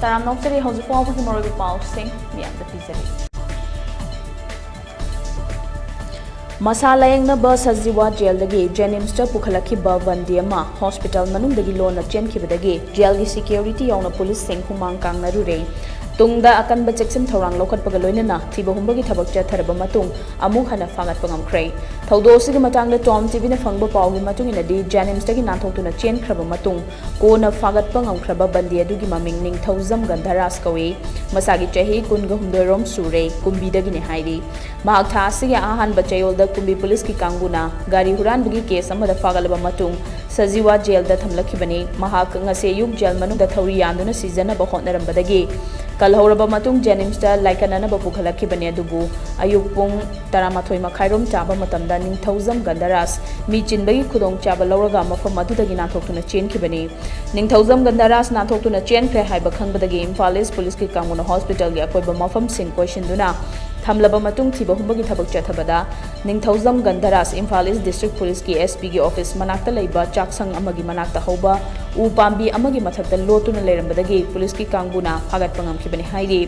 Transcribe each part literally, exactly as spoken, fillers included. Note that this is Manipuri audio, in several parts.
ꯇꯔꯥꯝꯅ ꯑꯣꯛꯆꯔꯤ꯫ ꯍꯧꯖꯤꯛ ꯐꯥꯎꯕꯒꯤ ꯃꯔꯨꯑꯣꯏꯕ ꯄꯥꯎꯁꯤꯡ ꯃꯤꯌꯥꯝꯗ ꯄꯤꯖꯔꯤ꯫ ꯃꯁꯥ ꯂꯥꯌꯦꯡꯅꯕ ꯁꯖꯤꯋꯥ ꯖꯦꯜꯗꯒꯤ ꯖꯦꯅꯤꯝꯁꯇ ꯄꯨꯈꯠꯂꯛꯈꯤꯕ ꯕꯟꯗꯤ ꯑꯃ ꯍꯣꯁꯄꯤꯇꯥꯜ ꯃꯅꯨꯡꯗꯒꯤ ꯂꯣꯟꯅ ꯆꯦꯟꯈꯤꯕꯗꯒꯤ ꯖꯦꯜꯒꯤ ꯁꯦꯀ꯭ꯌꯨꯔꯤꯇꯤ ꯌꯥꯎꯅ ꯄꯨꯂꯤꯁꯁꯤꯡ ꯍꯨꯃꯥꯡ ꯀꯥꯡꯅꯔꯨꯔꯦ꯫ ꯇꯨꯡꯗ ꯑꯀꯟꯕ ꯆꯦꯛꯁꯤꯟ ꯊꯧꯔꯥꯡ ꯂꯧꯈꯠꯄꯒ ꯂꯣꯏꯅꯅ ꯊꯤꯕ ꯍꯨꯝꯕꯒꯤ ꯊꯕꯛ ꯆꯠꯊꯔꯕ ꯃꯇꯨꯡ ꯑꯃꯨꯛ ꯍꯟꯅ ꯐꯥꯒꯠꯄ ꯉꯝꯈ꯭ꯔꯦ꯫ ꯊꯧꯗꯣꯛ ꯑꯁꯤꯒꯤ ꯃꯇꯥꯡꯗ ꯇꯣꯝ ꯇꯤꯚꯤꯅ ꯐꯪꯕ ꯄꯥꯎꯒꯤ ꯃꯇꯨꯡ ꯏꯟꯅꯗꯤ, ꯖꯦꯅꯤꯝꯁꯇꯒꯤ ꯅꯥꯟꯊꯣꯛꯇꯨꯅ ꯆꯦꯟꯈ꯭ꯔꯕ ꯃꯇꯨꯡ ꯀꯣꯟꯅ ꯐꯥꯒꯠꯄ ꯉꯝꯈ꯭ꯔꯕ ꯕꯟꯗꯤ ꯑꯗꯨꯒꯤ ꯃꯃꯤꯡ ꯅꯤꯡꯊꯧꯖꯝ ꯒꯟꯙꯔꯥꯖ ꯀꯧꯏ꯫ ꯃꯁꯥꯒꯤ ꯆꯍꯤ ꯀꯨꯟꯒ ꯍꯨꯝꯗꯣꯏꯔꯣꯝ ꯁꯨꯔꯦ, ꯀꯨꯝꯕꯤꯗꯒꯤꯅꯤ ꯍꯥꯏꯔꯤ꯫ ꯃꯍꯥꯛ ꯊꯥ ꯑꯁꯤꯒꯤ ꯑꯍꯥꯟꯕ ꯆꯌꯣꯜꯗ ꯀꯨꯝꯕꯤ ꯄꯨꯂꯤꯁꯀꯤ ꯀꯥꯡꯕꯨꯅ ꯒꯥꯔꯤ ꯍꯨꯔꯥꯟꯕꯒꯤ ꯀꯦꯁ ꯑꯃꯗ ꯐꯥꯒꯠꯂꯕ ꯃꯇꯨꯡ ꯁꯖꯤꯋꯥ ꯖꯦꯜꯗ ꯊꯝꯂꯛꯈꯤꯕꯅꯤ꯫ ꯃꯍꯥꯛ ꯉꯁꯤ ꯑꯌꯨꯛ ꯖꯦꯜ ꯃꯅꯨꯡꯗ ꯊꯧꯔꯤ ꯌꯥꯟꯗꯨꯅ ꯁꯤꯖꯅꯕ ꯍꯣꯠꯅꯔꯝꯕꯗꯒꯤ ꯀꯜꯍꯧꯔꯕ ꯃꯇꯨꯡ ꯖꯦꯅꯤꯝꯁꯇ ꯂꯥꯏꯀꯠꯅꯅꯕ ꯄꯨꯈꯠꯂꯛꯈꯤꯕꯅꯤ, ꯑꯗꯨꯕꯨ ꯑꯌꯨꯛ ꯄꯨꯡ ꯇꯔꯥꯃꯥꯊꯣꯏ ꯃꯈꯥꯏꯔꯣꯝ ꯆꯥꯕ ꯃꯇꯝꯗ ꯅꯤꯡꯊꯧꯖꯝ ꯒꯟꯙꯔꯥꯖ ꯃꯤ ꯆꯤꯟꯕꯒꯤ ꯈꯨꯗꯣꯡꯆꯥꯕ ꯂꯧꯔꯒ ꯃꯐꯝ ꯑꯗꯨꯗꯒꯤ ꯅꯥꯟꯊꯣꯛꯇꯨꯅ ꯆꯦꯟꯈꯤꯕꯅꯤ꯫ ꯅꯤꯡꯊꯧꯖꯝ ꯒꯟꯙꯔꯥꯖ ꯅꯥꯟꯊꯣꯛꯇꯨꯅ ꯆꯦꯟꯈ꯭ꯔꯦ ꯍꯥꯏꯕ ꯈꯪꯕꯗꯒꯤ ꯏꯝꯐꯥꯜ ꯏꯁ ꯄꯨꯂꯤꯁꯀꯤ ꯀꯥꯡꯕꯨꯅ ꯍꯣꯁꯄꯤꯇꯥꯜꯒꯤ ꯑꯀꯣꯏꯕ ꯃꯐꯝꯁꯤꯡ ꯀꯣꯏꯁꯤꯟꯗꯨꯅ ꯊꯝꯂꯕ ꯃꯇꯨꯡ ꯊꯤꯕ ꯍꯨꯝꯕꯒꯤ ꯊꯕꯛ ꯆꯠꯊꯕꯗ ꯅꯤꯡꯊꯧꯖꯝ ꯒꯟꯙꯔꯥꯖ ꯏꯝꯐꯥꯜ ꯏꯁ ꯗꯤꯁꯇ꯭ꯔꯤꯛ ꯄꯨꯂꯤꯁꯀꯤ ꯑꯦꯁ ꯄꯤꯒꯤ ꯑꯣꯐꯤꯁ ꯃꯅꯥꯛꯇ ꯂꯩꯕ ꯆꯥꯛꯁꯪ ꯑꯃꯒꯤ ꯃꯅꯥꯛꯇ ꯍꯧꯕ ꯎ ꯄꯥꯝꯕꯤ ꯑꯃꯒꯤ ꯃꯊꯛꯇ ꯂꯣꯠꯇꯨꯅ ꯂꯩꯔꯝꯕꯗꯒꯤ ꯄꯨꯂꯤꯁꯀꯤ ꯀꯥꯡꯕꯨꯅ ꯐꯥꯒꯠꯄ ꯉꯝꯈꯤꯕꯅꯤ ꯍꯥꯏꯔꯤ꯫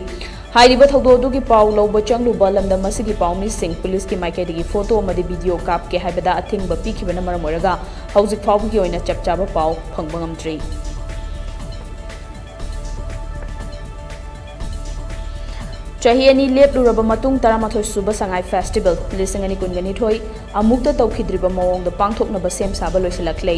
ꯍꯥꯏꯔꯤꯕ ꯊꯧꯗꯣꯛ ꯑꯗꯨꯒꯤ ꯄꯥꯎ ꯂꯧꯕ ꯆꯪꯂꯨꯕ ꯂꯝꯗꯝ ꯑꯁꯤꯒꯤ ꯄꯥꯎꯃꯤꯁꯤꯡ ꯄꯨꯂꯤꯁꯀꯤ ꯃꯥꯏꯀꯩꯗꯒꯤ ꯐꯣꯇꯣ ꯑꯃꯗꯤ ꯚꯤꯗꯤꯑꯣ ꯀꯥꯞꯀꯦ ꯍꯥꯏꯕꯗ ꯑꯊꯤꯡꯕ ꯄꯤꯈꯤꯕꯅ ꯃꯔꯝ ꯑꯣꯏꯔꯒ ꯍꯧꯖꯤꯛ ꯐꯥꯎꯕꯒꯤ ꯑꯣꯏꯅ ꯆꯞ ꯆꯥꯕ ꯄꯥꯎ ꯐꯪꯕ ꯉꯝꯗ꯭ꯔꯤ꯫ ꯆꯍꯤ ꯑꯅꯤ ꯂꯦꯞꯂꯨꯔꯕ ꯃꯇꯨꯡ ꯇꯔꯥꯃꯥꯊꯣꯏ ꯁꯨꯕ ꯁꯉꯥꯏ ꯐꯦꯁꯇꯤꯚꯦꯜ ꯂꯤꯁꯤꯡ ꯑꯅꯤ ꯀꯨꯟꯒ ꯅꯤꯊꯣꯏ ꯑꯃꯨꯛꯇ ꯇꯧꯈꯤꯗ꯭ꯔꯤꯕ ꯃꯑꯣꯡꯗ ꯄꯥꯡꯊꯣꯛꯅꯕ ꯁꯦꯝ ꯁꯥꯕ ꯂꯣꯏꯁꯤꯜꯂꯛꯂꯦ꯫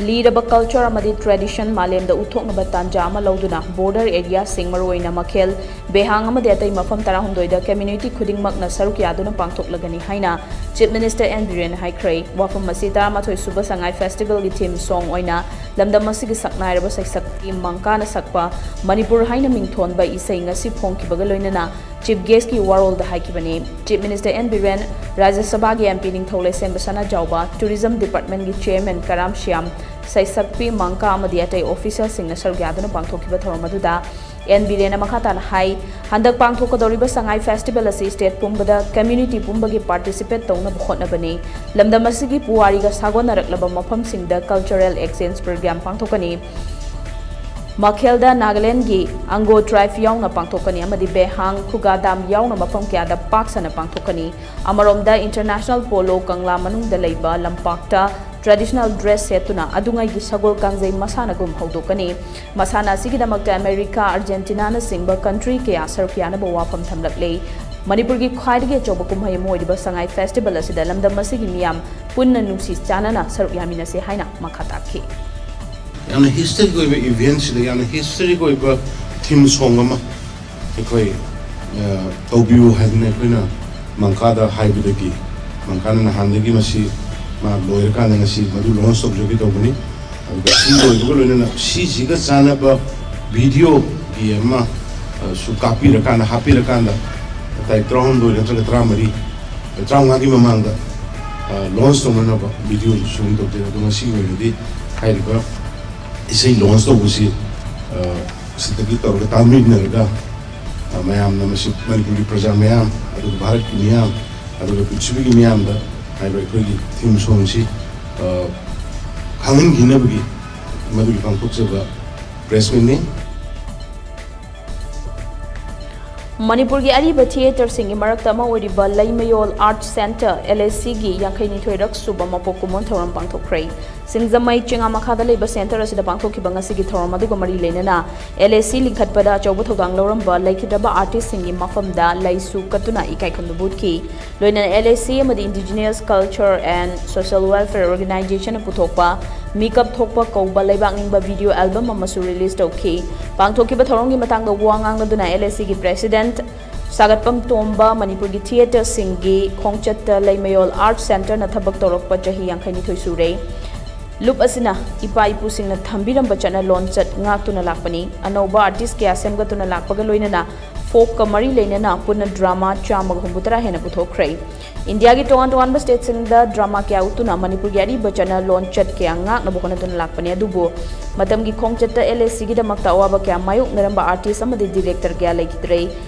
ꯂꯤꯔꯕ ꯀꯜꯆꯔ ꯑꯃꯗꯤ ꯇ꯭ꯔꯦꯗꯤꯁꯟ ꯃꯥꯂꯦꯝꯗ ꯎꯠꯊꯣꯛꯅꯕ ꯇꯥꯟꯖꯥ ꯑꯃ ꯂꯧꯗꯨꯅ ꯕꯣꯔꯗꯔ ꯑꯦꯔꯤꯌꯥꯁꯤꯡ, ꯃꯔꯨꯑꯣꯏꯅ ꯃꯈꯦꯜ, ꯕꯦꯍꯥꯡ ꯑꯃꯗꯤ ꯑꯇꯩ ꯃꯐꯝ ꯇꯔꯥꯍꯨꯝꯗꯣꯏꯗ ꯀꯝꯃ꯭ꯌꯨꯅꯤꯇꯤ ꯈꯨꯗꯤꯡꯃꯛꯅ ꯁꯔꯨꯛ ꯌꯥꯗꯨꯅ ꯄꯥꯡꯊꯣꯛꯂꯒꯅꯤ ꯍꯥꯏꯅ ꯆꯤꯐ ꯃꯤꯅꯤꯁꯇꯔ ꯑꯦꯟ ꯕꯤꯔꯦꯟꯅ ꯍꯥꯏꯈ꯭ꯔꯦ꯫ ꯋꯥꯐꯝ ꯑꯁꯤ ꯇꯔꯥꯃꯥꯊꯣꯏ ꯁꯨꯕ ꯁꯉꯥꯏ ꯐꯦꯁꯇꯤꯚꯦꯜꯒꯤ ꯊꯤꯝ ꯁꯣꯡ ꯑꯣꯏꯅ ꯂꯝꯗꯝ ꯑꯁꯤꯒꯤ ꯁꯛꯅꯥꯏꯔꯕ ꯁꯩꯁꯛꯄꯤ ꯃꯪꯀꯥꯅ ꯁꯛꯄ ꯃꯅꯤꯄꯨꯔ ꯍꯥꯏꯅ ꯃꯤꯡꯊꯣꯟꯕ ꯏꯁꯩ ꯉꯁꯤ ꯐꯣꯡꯈꯤꯕꯒ ꯂꯣꯏꯅꯅ ꯆꯤꯐ ꯒꯦꯁꯀꯤ ꯋꯥꯔꯣꯜꯗ ꯍꯥꯏꯈꯤꯕꯅꯤ꯫ Chief minister N Biren, Rajya ꯁꯚꯥꯒꯤ ꯑꯦꯝ ꯄꯤ ꯅꯤꯡꯊꯧ ꯂꯩꯁꯦꯝꯕ ꯁꯅꯥꯖꯥꯎꯕ, ꯇꯨꯔꯤꯖꯝ ꯗꯤꯄꯥꯔꯠꯃꯦꯟꯒꯤ ꯆꯦꯌꯔꯃꯦꯟ ꯀꯔꯥꯝ ꯁ꯭ꯌꯥꯝ, ꯁꯩꯁꯛꯄꯤ ꯃꯪꯀꯥ ꯑꯃꯗꯤ ꯑꯇꯩ ꯑꯣꯐꯤꯁꯤꯌꯦꯜꯁꯤꯡꯅ ꯁꯔꯨꯛ ꯌꯥꯗꯨꯅ ꯄꯥꯡꯊꯣꯛꯈꯤꯕ ꯊꯧꯔꯝ ꯑꯗꯨꯗ ꯑꯦꯟ ꯕꯤꯔꯦꯟꯅ ꯃꯈꯥ ꯇꯥꯅ ꯍꯥꯏ, ꯍꯟꯗꯛ ꯄꯥꯡꯊꯣꯛꯀꯗꯧꯔꯤꯕ ꯁꯉꯥꯏ ꯐꯦꯁꯇꯤꯚꯦꯜ ꯑꯁꯤ ꯁ꯭ꯇꯦꯠ ꯄꯨꯝꯕꯗ ꯀꯝꯃ꯭ꯌꯨꯅꯤꯇꯤ ꯄꯨꯝꯕꯒꯤ ꯄꯥꯔꯇꯤꯁꯤꯄꯦꯠ ꯇꯧꯅꯕ ꯍꯣꯠꯅꯕꯅꯤ꯫ ꯂꯝꯗꯝ ꯑꯁꯤꯒꯤ ꯄꯨꯋꯥꯔꯤꯒ ꯁꯥꯒꯣꯟꯅꯔꯛꯂꯕ ꯃꯐꯝꯁꯤꯡꯗ ꯀꯜꯆꯔꯦꯜ ꯑꯦꯛꯁꯆꯦꯟꯖ ꯄ꯭ꯔꯣꯒ꯭ꯔꯥꯝ ꯄꯥꯡꯊꯣꯛꯀꯅꯤ꯫ ꯃꯈꯦꯜꯗ ꯅꯥꯒꯥꯂꯦꯟꯗꯒꯤ ꯑꯪꯒꯣ tribe ꯌꯥꯎꯅ ꯄꯥꯡꯊꯣꯛꯀꯅꯤ ꯑꯃꯗꯤ ꯕꯦꯍꯥꯡ, ꯈꯨꯒꯥ ꯗꯥꯝ ꯌꯥꯎꯅ ꯃꯐꯝ ꯀꯌꯥꯗ ꯄꯥꯛ ꯁꯟꯅ ꯄꯥꯡꯊꯣꯛꯀꯅꯤ꯫ ꯑꯃꯔꯣꯝꯗ, International Polo ꯀꯪꯂꯥ ꯃꯅꯨꯡꯗ ꯂꯩꯕ ꯂꯝꯄꯥꯛꯇ traditional dress ꯁꯦꯠꯇꯨꯅ ꯑꯗꯨꯉꯩꯒꯤ ꯁꯒꯣꯜ ꯀꯥꯡꯖꯩ ꯃꯁꯥꯟꯅꯒꯨꯝ ꯍꯧꯗꯣꯛꯀꯅꯤ꯫ ꯃꯁꯥꯟꯅ ꯑꯁꯤꯒꯤꯗꯃꯛꯇ ꯑꯃꯦꯔꯤꯀꯥ, ꯑꯥꯔꯖꯦꯟꯇꯤꯅꯥꯅꯆꯤꯡꯕ country ꯀꯌꯥ ꯁꯔꯨꯛ ꯌꯥꯅꯕ ꯋꯥꯐꯝ ꯊꯝꯂꯛꯂꯦ꯫ ꯃꯅꯤꯄꯨꯔꯒꯤ ꯈ꯭ꯋꯥꯏꯗꯒꯤ ꯑꯆꯧꯕ ꯀꯨꯝꯍꯩ ꯑꯃ ꯑꯣꯏꯔꯤꯕ ꯁꯉꯥꯏ festival ꯑꯁꯤꯗ ꯂꯝꯗꯝ ꯑꯁꯤꯒꯤ ꯃꯤꯌꯥꯝ ꯄꯨꯟꯅ ꯅꯨꯡꯁꯤ ꯆꯥꯟꯅꯅ ꯁꯔꯨꯛ ꯌꯥꯃꯤꯟꯅꯁꯤ ꯍꯥꯏꯅ ꯃꯈꯥ ꯇꯥꯛꯈꯤ꯫ ꯌꯥꯝꯅ historic ꯑꯣꯏꯕ event ꯁꯤꯗ ꯌꯥꯝꯅ historic ꯑꯣꯏꯕ theme song ꯑꯃ ꯑꯩꯈꯣꯏ, ꯑ, ꯇꯧꯕꯤꯌꯨ ꯍꯥꯏꯗꯅ ꯑꯩꯈꯣꯏꯅ ꯃꯪꯀꯥꯗ ꯍꯥꯏꯕꯗꯒꯤ, ꯃꯪꯀꯥꯅ ꯅꯍꯥꯟꯗꯒꯤ ꯃꯁꯤ ꯃꯥ ꯂꯣꯏꯔꯀꯥꯟꯗ ꯉꯁꯤ ꯃꯗꯨ launch ꯇꯧꯖꯒꯦ ꯇꯧꯕꯅꯤ꯫ ꯑꯗꯨꯒ ꯁꯤ ꯂꯣꯏꯕꯒ ꯂꯣꯏꯅꯅ ꯁꯤꯁꯤꯒ ꯆꯥꯟꯅꯕ video ꯒꯤ ꯑꯃ, ꯑ, ꯁꯨ ꯀꯥꯞꯄꯤꯔꯀꯥꯟꯗ, ꯍꯥꯞꯄꯤꯔꯀꯥꯟꯗ ꯇꯥꯔꯤꯛ ꯇꯔꯥꯍꯨꯝꯗꯣꯏ ꯅꯠꯇ꯭ꯔꯒ ꯇꯔꯥꯃꯔꯤ, ꯇꯔꯥꯃꯉꯥꯒꯤ ꯃꯃꯥꯡꯗ, ꯑ, launch ꯇꯧꯅꯅꯕ video ꯁꯨ ꯁꯨꯝ ꯇꯧꯖꯩ꯫ ꯑꯗꯣ ꯉꯁꯤꯒꯤ ꯑꯣꯏꯅꯗꯤ ꯍꯥꯏꯔꯤꯕ ꯏꯁꯩ launch ꯇꯧꯕꯁꯤ, ꯑ, ꯁꯤꯗꯒꯤ ꯇꯧꯔꯒ ꯇꯥꯃꯤꯟꯅꯔꯒ, ꯑ, ꯃꯌꯥꯝꯅ ꯃꯁꯤ ꯃꯅꯤꯄꯨꯔꯒꯤ ꯄ꯭ꯔꯖꯥ ꯃꯌꯥꯝ, ꯑꯗꯨꯒ ꯚꯥꯔꯠꯀꯤ ꯃꯤꯌꯥꯝ, ꯑꯗꯨꯒ ꯄ꯭ꯔꯤꯊꯤꯕꯤꯒꯤ ꯃꯤꯌꯥꯝꯗ ꯍꯥꯏꯔꯤꯕ ꯑꯩꯈꯣꯏꯒꯤ theme song ꯁꯤ, ꯑ, ꯈꯪꯍꯟꯈꯤꯅꯕꯒꯤ ꯃꯗꯨꯒꯤ ꯄꯥꯡꯊꯣꯛꯆꯕ press meet ꯅꯤ꯫ ꯃꯅꯤꯄꯨꯔꯒꯤ ꯑꯔꯤꯕ theatre ꯁꯤꯡꯒꯤ ꯃꯔꯛꯇ ꯑꯃ ꯑꯣꯏꯔꯤꯕ ꯂꯩꯃꯌꯣꯜ Art Centre, L A C ꯒꯤ ꯌꯥꯡꯈꯩꯅꯤꯊꯣꯏꯔꯛ ꯁꯨꯕ ꯃꯄꯣꯛ ꯀꯨꯝꯑꯣꯟ ꯊꯧꯔꯝ ꯄꯥꯡꯊꯣꯛꯈ꯭ꯔꯦ꯫ ꯁꯤꯡꯖꯃꯩ ꯆꯤꯉꯥ ꯃꯈꯥꯗ ꯂꯩꯕ centre ꯑꯁꯤꯗ ꯄꯥꯡꯊꯣꯛꯈꯤꯕ ꯉꯁꯤꯒꯤ ꯊꯧꯔꯝ ꯑꯗꯨꯒ ꯃꯔꯤ ꯂꯩꯅꯅ L A C ꯂꯤꯡꯈꯠꯄꯗ ꯑꯆꯧꯕ ꯊꯧꯗꯥꯡ ꯂꯧꯔꯝꯕ ꯂꯩꯈꯤꯗ꯭ꯔꯕ artist ꯁꯤꯡꯒꯤ ꯃꯐꯝꯗ ꯂꯩꯁꯨ ꯀꯠꯇꯨꯅ ꯏꯀꯥꯏ ꯈꯨꯝꯅꯕ ꯎꯠꯈꯤ꯫ ꯂꯣꯏꯅꯅ L A C ꯑꯃꯗꯤ Indigenous Culture and Social Welfare Organization ꯅ ꯄꯨꯊꯣꯛꯄ ꯃꯤꯀꯞ ꯊꯣꯛꯄ ꯀꯧꯕ ꯂꯩꯕꯥꯛ ꯅꯤꯡꯕ video album ꯑꯃꯁꯨ release ꯇꯧꯈꯤ꯫ ꯄꯥꯡꯊꯣꯛꯈꯤꯕ ꯊꯧꯔꯝꯒꯤ ꯃꯇꯥꯡꯗ ꯋꯥ ꯉꯥꯡꯂꯗꯨꯅ L A C ꯒꯤ president ꯁꯥꯒꯠꯄꯝ ꯇꯣꯝꯕ, ꯃꯅꯤꯄꯨꯔꯒꯤ theatre ꯁꯤꯡꯒꯤ ꯈꯣꯡꯆꯠꯇ ꯂꯩꯃꯌꯣꯜ Art Centre ꯅ ꯊꯕꯛ ꯇꯧꯔꯛꯄ ꯆꯍꯤ ꯌꯥꯡꯈꯩꯅꯤꯊꯣꯏ ꯁꯨꯔꯦ꯫ ꯂꯨꯞ ꯑꯁꯤꯅ ꯏꯄꯥ ꯏꯄꯨꯁꯤꯡꯅ ꯊꯝꯕꯤꯔꯝꯕ ꯆꯠꯅ ꯂꯣꯟꯆꯠ ꯉꯥꯛꯇꯨꯅ ꯂꯥꯛꯄꯅꯤ꯫ ꯑꯅꯧꯕ artist ꯀꯌꯥ ꯁꯦꯝꯒꯠꯇꯨꯅ ꯂꯥꯛꯄꯒ ꯂꯣꯏꯅꯅ folk ꯀ ꯃꯔꯤ ꯂꯩꯅꯅ ꯄꯨꯟꯅ drama ꯆꯥꯝꯃꯒ ꯍꯨꯝꯐꯨꯇꯔꯥ ꯍꯦꯟꯅ ꯄꯨꯊꯣꯛꯈ꯭ꯔꯦ꯫ ꯏꯟꯗꯤꯌꯥꯒꯤ ꯇꯣꯉꯥꯟ ꯇꯣꯉꯥꯟꯕ state ꯁꯤꯡꯗ drama ꯀꯌꯥ ꯎꯠꯇꯨꯅ ꯃꯅꯤꯄꯨꯔꯒꯤ ꯑꯔꯤꯕ ꯆꯠꯅ ꯂꯣꯟꯆꯠ ꯀꯌꯥ ꯉꯥꯛꯅꯕ ꯍꯣꯠꯅꯗꯨꯅ ꯂꯥꯛꯄꯅꯤ꯫ ꯑꯗꯨꯕꯨ ꯃꯇꯝꯒꯤ ꯈꯣꯡꯆꯠꯇ L A C ꯒꯤꯗꯃꯛꯇ ꯑꯋꯥꯕ ꯀꯌꯥ ꯃꯥꯌꯣꯛꯅꯔꯝꯕ artist ꯑꯃꯗꯤ director ꯀꯌꯥ ꯂꯩꯈꯤꯗ꯭ꯔꯦ꯫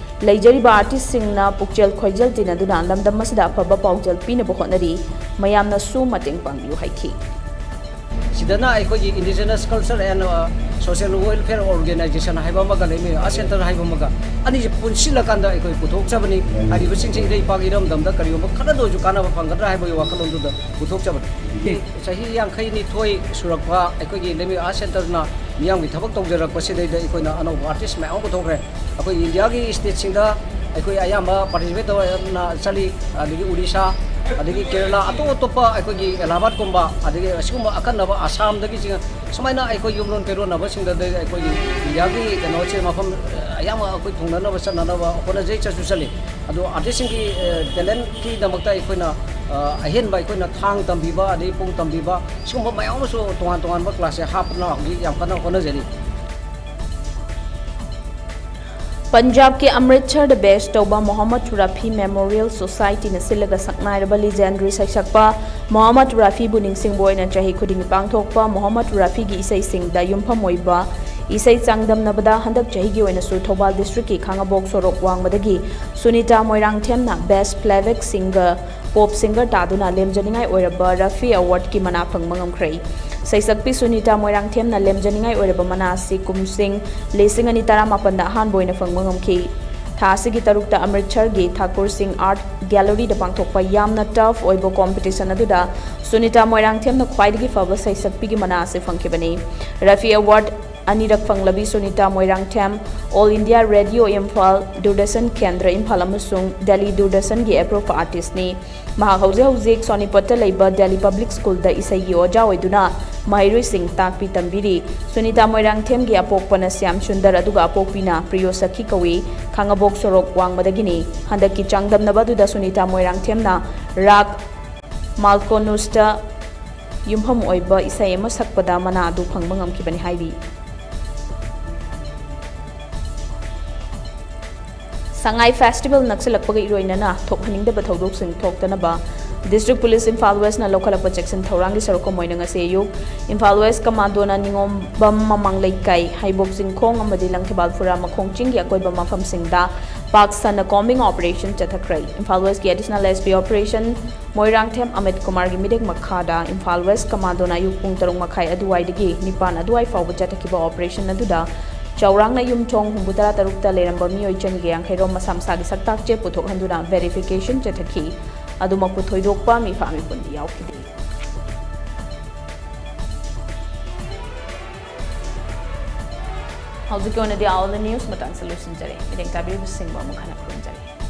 ꯂꯩꯖꯔꯤꯕ artist ꯁꯤꯡꯅ ꯄꯨꯛꯆꯦꯜ ꯈꯣꯏꯖꯦꯜ ꯇꯤꯟꯅꯗꯨꯅ ꯂꯝꯗꯝ ꯑꯁꯤꯗ ꯑꯐꯕ ꯄꯥꯎꯖꯦꯜ ꯄꯤꯅꯕ ꯍꯣꯠꯅꯔꯤ꯫ ꯃꯌꯥꯝꯅꯁꯨ ꯃꯇꯦꯡ ꯄꯥꯡꯕꯤꯌꯨ ꯍꯥꯏꯈꯤ꯫ ꯁꯤ ꯗꯅ ꯑꯩꯈꯣꯏꯒꯤ Indigenous Culture and, ꯑ, Social Welfare Organization ꯍꯥꯏꯕ ꯑꯃꯒ, ꯂꯩꯃꯩ Arts Centre ꯍꯥꯏꯕ ꯑꯃꯒ, ꯑꯅꯤꯁꯦ ꯄꯨꯟꯁꯤꯜꯂꯀꯥꯟꯗ ꯑꯩꯈꯣꯏ ꯄꯨꯊꯣꯛꯆꯕꯅꯤ꯫ ꯍꯥꯏꯔꯤꯕꯁꯤꯡꯁꯦ ꯏꯔꯩ ꯏꯄꯥꯛ ꯏꯔꯝꯗꯝꯗ ꯀꯔꯤꯒꯨꯝꯕ ꯈꯔꯗ ꯑꯣꯏꯔꯁꯨ ꯀꯥꯟꯅꯕ ꯐꯪꯒꯗ꯭ꯔꯥ ꯍꯥꯏꯕꯒꯤ ꯋꯥꯈꯜꯂꯣꯟꯗꯨꯗ ꯄꯨꯊꯣꯛꯆꯕꯅꯤ꯫ ꯆꯍꯤ ꯌꯥꯡꯈꯩꯅꯤꯊꯣꯏ ꯁꯨꯔꯛꯄ ꯑꯩꯈꯣꯏꯒꯤ ꯂꯩꯃꯩ Arts Centreꯅ ꯃꯤꯌꯥꯝꯒꯤ ꯊꯕꯛ ꯇꯧꯖꯔꯛꯄꯁꯤꯗꯩꯗ ꯑꯩꯈꯣꯏꯅ ꯑꯅꯧꯕ artist ꯃꯌꯥꯝ ꯑꯃ ꯄꯨꯊꯣꯛꯈ꯭ꯔꯦ꯫ ꯑꯩꯈꯣꯏ ꯏꯟꯗꯤꯌꯥꯒꯤ stateꯁꯤꯡꯗ ꯑꯩꯈꯣꯏ ꯑꯌꯥꯝꯕ participate ꯇꯧꯅ ꯆꯠꯂꯤ, ꯑꯗꯒꯤ ꯑꯣꯔꯤꯁꯥ, ꯑꯗꯒꯤ ꯀꯦꯔꯂꯥ, ꯑꯇꯣꯞ ꯑꯇꯣꯞꯄ ꯑꯩꯈꯣꯏꯒꯤ ꯑꯦꯂꯥꯍꯥꯕꯥꯗꯀꯨꯝꯕ, ꯑꯗꯒꯤ ꯑꯁꯤꯒꯨꯝꯕ ꯑꯀꯟꯅꯕ ꯑꯁꯥꯝꯗꯒꯤ ꯆꯤꯡ-, ꯁꯨꯃꯥꯏꯅ ꯑꯩꯈꯣꯏ ꯌꯨꯝꯂꯣꯟ ꯀꯩꯔꯣꯟꯅꯕꯁꯤꯡꯗ ꯑꯩꯈꯣꯏꯒꯤ ꯏꯟꯗꯤꯌꯥꯒꯤ ꯀꯩꯅꯣꯁꯦ ꯃꯐꯝ ꯑꯌꯥꯝꯕ ꯑꯩꯈꯣꯏ ꯊꯨꯡꯅꯅꯕ ꯆꯠꯅꯅꯕ ꯍꯣꯠꯅꯖꯩ, ꯆꯠꯁꯨ ꯆꯠꯂꯤ꯫ ꯑꯗꯣ artistꯁꯤꯡꯒꯤ, ꯑ, talentꯀꯤꯗꯃꯛꯇ ꯑꯩꯈꯣꯏꯅ, ꯑ, ꯑꯍꯦꯟꯕ ꯑꯩꯈꯣꯏꯅ ꯊꯥꯡ ꯇꯝꯕꯤꯕ, ꯑꯗꯒꯤ ꯄꯨꯡ ꯇꯝꯕꯤꯕ, ꯁꯤꯒꯨꯝꯕ ꯃꯌꯥꯝ ꯑꯃꯁꯨ ꯇꯣꯉꯥꯟ ꯇꯣꯉꯥꯟꯕ classꯁꯦ ꯍꯥꯞꯇꯅ ꯍꯧꯖꯤꯛ ꯌꯥꯝ ꯀꯟꯅ ꯍꯣꯠꯅꯖꯔꯤ꯫ ꯄꯟꯖꯥꯕꯀꯤ ꯑꯃ꯭ꯔꯤꯠꯁꯔꯗ base ꯇꯧꯕ ꯃꯣꯍꯝꯃꯗ ꯔꯥꯐꯤ Memorial Societyꯅ ꯁꯤꯜꯂꯒ ꯁꯛꯅꯥꯏꯔꯕ legendary ꯁꯩꯁꯛꯄ ꯃꯣꯍꯝꯃꯗ ꯔꯥꯐꯤꯕꯨ ꯅꯤꯡꯁꯤꯡꯕ ꯑꯣꯏꯅ ꯆꯍꯤ ꯈꯨꯗꯤꯡꯒꯤ ꯄꯥꯡꯊꯣꯛꯄ ꯃꯣꯍꯝꯃꯗ ꯔꯥꯐꯤꯒꯤ ꯏꯁꯩꯁꯤꯡꯗ ꯌꯨꯝꯐꯝ ꯑꯣꯏꯕ ꯏꯁꯩ ꯆꯥꯡꯗꯝꯅꯕꯗ ꯍꯟꯗꯛ ꯆꯍꯤꯒꯤ ꯑꯣꯏꯅꯁꯨ ꯊꯧꯕꯥꯜ districtꯀꯤ ꯈꯥꯉꯕꯣꯛ ꯁꯣꯔꯣꯛ ꯋꯥꯡꯃꯗꯒꯤ Sunita ꯃꯣꯏꯔꯥꯡꯊꯦꯝꯅ Best Playback Singer, Pop Singer ꯇꯥꯗꯨꯅ ꯂꯦꯝꯖꯅꯤꯡꯉꯥꯏ ꯑꯣꯏꯔꯕ ꯔꯥꯐꯤ Awardꯀꯤ ꯃꯅꯥ ꯐꯪꯕ ꯉꯝꯈ꯭ꯔꯦ꯫ ꯁꯩꯁꯛꯄꯤ ꯁꯨꯅꯤꯇꯥ ꯃꯣꯏꯔꯥꯡꯊꯦꯝꯅ ꯂꯦꯝꯖꯅꯤꯡꯉꯥꯏ ꯑꯣꯏꯔꯕ ꯃꯅꯥ ꯑꯁꯤ ꯀꯨꯝꯁꯤꯡ ꯂꯤꯁꯤꯡ ꯑꯅꯤ ꯇꯔꯥꯃꯥꯄꯟꯗ ꯑꯍꯥꯟꯕ ꯑꯣꯏꯅ ꯐꯪꯕ ꯉꯝꯈꯤ꯫ ꯊꯥ ꯑꯁꯤꯒꯤ ꯇꯔꯨꯛꯇ ꯑꯃ꯭ꯔꯤꯠꯁꯔꯒꯤ ꯊꯥꯀꯨꯔ ꯁꯤꯡ Art Galleryꯗ ꯄꯥꯡꯊꯣꯛꯄ ꯌꯥꯝꯅ tough ꯑꯣꯏꯕ competition ꯑꯗꯨꯗ ꯁꯨꯅꯤꯇꯥ ꯃꯣꯏꯔꯥꯡꯊꯦꯝꯅ ꯈ꯭ꯋꯥꯏꯗꯒꯤ ꯐꯕ ꯁꯩꯁꯛꯄꯤꯒꯤ ꯃꯅꯥ ꯑꯁꯤ ꯐꯪꯈꯤꯕꯅꯤ꯫ ꯔꯥꯐꯤ Award ꯑꯅꯤꯔꯛ ꯐꯪꯂꯕꯤ Sunita Moirangthem All India Radio Imphal, Doordarshan ꯀꯦꯟꯗ꯭ꯔ ꯏꯝꯐꯥꯜ ꯑꯃꯁꯨꯡ ꯗꯦꯜꯂꯤ ꯗꯨꯔꯗꯔꯁꯟꯒꯤ approved artistꯅꯤ꯫ ꯃꯍꯥꯛ ꯍꯧꯖꯤꯛ ꯍꯧꯖꯤꯛ ꯁꯣꯅꯤꯄꯠꯇ ꯂꯩꯕ ꯗꯦꯜꯂꯤ Public Schoolꯗ ꯏꯁꯩꯒꯤ ꯑꯣꯖꯥ ꯑꯣꯏꯗꯨꯅ ꯃꯍꯩꯔꯣꯏꯁꯤꯡ ꯇꯥꯛꯄꯤ ꯇꯝꯕꯤꯔꯤ꯫ ꯁꯨꯅꯤꯇꯥ ꯃꯣꯏꯔꯥꯡꯊꯦꯝꯒꯤ ꯑꯄꯣꯛꯄꯅ ꯁ꯭ꯌꯥꯝ ꯁꯨꯟꯗꯔ ꯑꯗꯨꯒ ꯑꯄꯣꯛꯄꯤꯅ ꯄ꯭ꯔꯤꯌꯣꯁꯈꯤ ꯀꯧꯏ꯫ ꯈꯥꯉꯕꯣꯛ ꯁꯣꯔꯣꯛ ꯋꯥꯡꯃꯗꯒꯤꯅꯤ꯫ ꯍꯟꯗꯛꯀꯤ ꯆꯥꯡꯗꯝꯅꯕ ꯑꯗꯨꯗ ꯁꯨꯅꯤꯇꯥ ꯃꯣꯏꯔꯥꯡꯊꯦꯝꯅ ꯔꯥꯒ ꯃꯥꯜꯀꯣꯅꯨꯁꯇ ꯌꯨꯝꯐꯝ ꯑꯣꯏꯕ ꯏꯁꯩ ꯑꯃ ꯁꯛꯄꯗ ꯃꯅꯥ ꯑꯗꯨ ꯐꯪꯕ ꯉꯝꯈꯤꯕꯅꯤ ꯍꯥꯏꯔꯤ꯫ ꯁꯉꯥꯏ Festival ꯅꯛꯁꯤꯜꯂꯛꯄꯒ ꯏꯔꯣꯏꯅꯅ ꯊꯣꯛꯍꯟꯅꯤꯡꯗꯕ ꯊꯧꯗꯣꯛꯁꯤꯡ ꯊꯣꯛꯇꯅꯕ District Police ꯏꯝꯐꯥꯜ Westꯅ ꯂꯧꯈꯠꯂꯛꯄ ꯆꯦꯛꯁꯤꯟ ꯊꯧꯔꯥꯡꯒꯤ ꯁꯔꯨꯛ ꯑꯃ ꯑꯣꯏꯅ ꯉꯁꯤ ꯑꯌꯨꯛ ꯏꯝꯐꯥꯜ West Commandoꯅ ꯅꯤꯉꯣꯝꯕꯝ ꯃꯃꯥꯡ ꯂꯩꯀꯥꯏ, ꯍꯩꯕꯣꯛ ꯆꯤꯡꯈꯣꯡ ꯑꯃꯗꯤ ꯂꯪꯊꯕꯥꯜ ꯐꯨꯔꯥ ꯃꯈꯣꯡ ꯆꯤꯡꯒꯤ ꯑꯀꯣꯏꯕ ꯃꯐꯝꯁꯤꯡꯗ ꯄꯥꯛ ꯁꯟꯅ combing operation ꯆꯠꯊꯈ꯭ꯔꯦ꯫ ꯏꯝꯐꯥꯜ ꯋꯦꯁꯀꯤ additional S P operation Moirangthem Amit ꯀꯨꯃꯥꯔꯒꯤ ꯃꯤꯔꯦꯞ ꯃꯈꯥꯗ ꯏꯝꯐꯥꯜ ꯋꯦꯁ ꯀꯃꯥꯟꯗꯣꯅ ꯑꯌꯨꯛ ꯄꯨꯡ ꯇꯔꯨꯛ ꯃꯈꯥꯏ ꯑꯗꯨꯋꯥꯏꯗꯒꯤ ꯅꯤꯄꯥꯟ ꯑꯗꯨꯋꯥꯏ ꯐꯥꯎꯕ ꯆꯠꯊꯈꯤꯕ operation ꯑꯗꯨꯗ ꯆꯥꯎꯔꯥꯛꯅ ꯌꯨꯝꯊꯣꯡ ꯍꯨꯝꯐꯨꯇꯔꯥ ꯇꯔꯨꯛꯇ ꯂꯩꯔꯝꯕ ꯃꯤꯑꯣꯏ ꯆꯅꯤꯒ ꯌꯥꯡꯈꯩ ꯔꯣꯝ ꯃꯁꯥ ꯃꯁꯥꯒꯤ ꯁꯛꯇꯥꯛ ꯆꯦ ꯄꯨꯊꯣꯛꯍꯟꯗꯨꯅ verification ꯆꯠꯊꯈꯤ꯫ ꯑꯗꯨꯃꯛꯄꯨ ꯊꯣꯏꯗꯣꯛꯄ ꯃꯤꯐꯥ ꯃꯤꯄꯨꯟꯗꯤ ꯌꯥꯎꯈꯤꯗꯦ꯫ ꯍꯧꯖꯤꯛꯀꯤ ꯑꯣꯏꯅꯗꯤ all the news ꯃꯇꯥꯡꯁꯦ ꯂꯣꯏꯁꯤꯟꯖꯔꯦ꯫ ꯃꯤꯠꯌꯦꯡ ꯇꯥꯕꯤꯔꯤꯕꯁꯤꯡꯕꯨ ꯑꯃꯨꯛ ꯍꯟꯅ ꯈꯨꯔꯨꯝꯖꯔꯤ꯫